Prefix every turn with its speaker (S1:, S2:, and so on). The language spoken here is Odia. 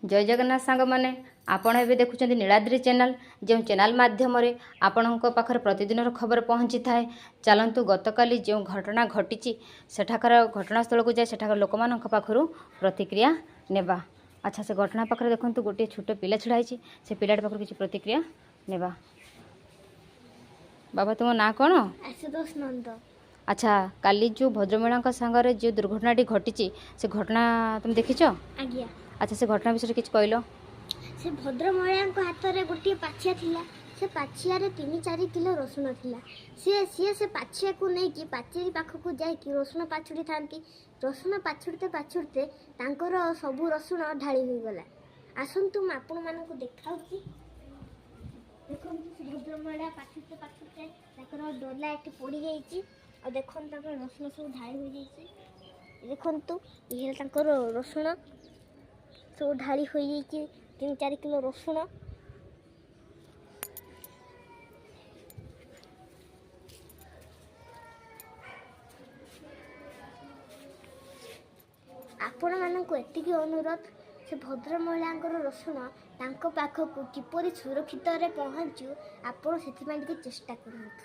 S1: ଜୟ ଜଗନ୍ନାଥ ସାଙ୍ଗମାନେ, ଆପଣ ଏବେ ଦେଖୁଛନ୍ତି ନୀଳାଦ୍ରି ଚ୍ୟାନେଲ୍, ଯେଉଁ ଚ୍ୟାନେଲ୍ ମାଧ୍ୟମରେ ଆପଣଙ୍କ ପାଖରେ ପ୍ରତିଦିନର ଖବର ପହଞ୍ଚିଥାଏ। ଚାଲନ୍ତୁ, ଗତକାଲି ଯେଉଁ ଘଟଣା ଘଟିଛି ସେଠାକାର ଘଟଣାସ୍ଥଳକୁ ଯାଇ ସେଠାକାର ଲୋକମାନଙ୍କ ପାଖରୁ ପ୍ରତିକ୍ରିୟା ନେବା। ଆଚ୍ଛା, ସେ ଘଟଣା ପାଖରେ ଦେଖନ୍ତୁ ଗୋଟିଏ ଛୋଟ ପିଲା ଛିଡ଼ା ହେଇଛି, ସେ ପିଲାଟି ପାଖରୁ କିଛି ପ୍ରତିକ୍ରିୟା ନେବା। ବାବା, ତୁମ ନାଁ କ'ଣ?
S2: ଆଶୁତୋଷ ନନ୍ଦ।
S1: ଆଚ୍ଛା, କାଲି ଯେଉଁ ଭଦ୍ରମହିଳାଙ୍କ ସାଙ୍ଗରେ ଯେଉଁ ଦୁର୍ଘଟଣାଟି ଘଟିଛି, ସେ ଘଟଣା ତୁମେ ଦେଖିଛ?
S2: ଆଜ୍ଞା।
S1: ଆଚ୍ଛା, ସେ ଘଟଣା ବିଷୟରେ କିଛି କହିଲ।
S2: ସେ ଭଦ୍ରମହିଳାଙ୍କ ହାତରେ ଗୋଟିଏ ପାଛିଆ ଥିଲା। ସେ ପାଛିଆରେ 3-4 କିଲୋ ରସୁଣ ଥିଲା। ସିଏ ସେ ପାଛିଆକୁ ନେଇକି ପାଚେରୀ ପାଖକୁ ଯାଇକି ରସୁଣ ପାଛୁଡ଼ିଥାନ୍ତି। ରସୁଣ ପାଛୁଡ଼ିତେ ପାଛୁଡ଼ିତେ ତାଙ୍କର ସବୁ ରସୁଣ ଢାଳି ହୋଇଗଲା। ଆସନ୍ତୁ, ମୁଁ ଆପଣମାନଙ୍କୁ ଦେଖାଉଛି। ଦେଖନ୍ତୁ, ସେ ଭଦ୍ରମହିଳା ପାଛୁଡ଼ିତେ ପାଛୁଡ଼ିତେ ତାଙ୍କର ଡଲା ଏଠି ପଡ଼ିଯାଇଛି। ଆଉ ଦେଖନ୍ତୁ, ତାଙ୍କର ରସୁଣ ସବୁ ଢାଳି ହୋଇଯାଇଛି। ଦେଖନ୍ତୁ, ଇଏ ହେଲା ତାଙ୍କର ରସୁଣ, ସବୁ ଢାଳି ହୋଇଯାଇଛି, 3-4 କିଲୋ ରସୁଣ। ଆପଣମାନଙ୍କୁ ଏତିକି ଅନୁରୋଧ, ସେ ଭଦ୍ରମହିଳାଙ୍କର ରସୁଣ ତାଙ୍କ ପାଖକୁ କିପରି ସୁରକ୍ଷିତରେ ପହଞ୍ଚୁ, ଆପଣ ସେଥିପାଇଁ ଟିକେ ଚେଷ୍ଟା କରନ୍ତୁ।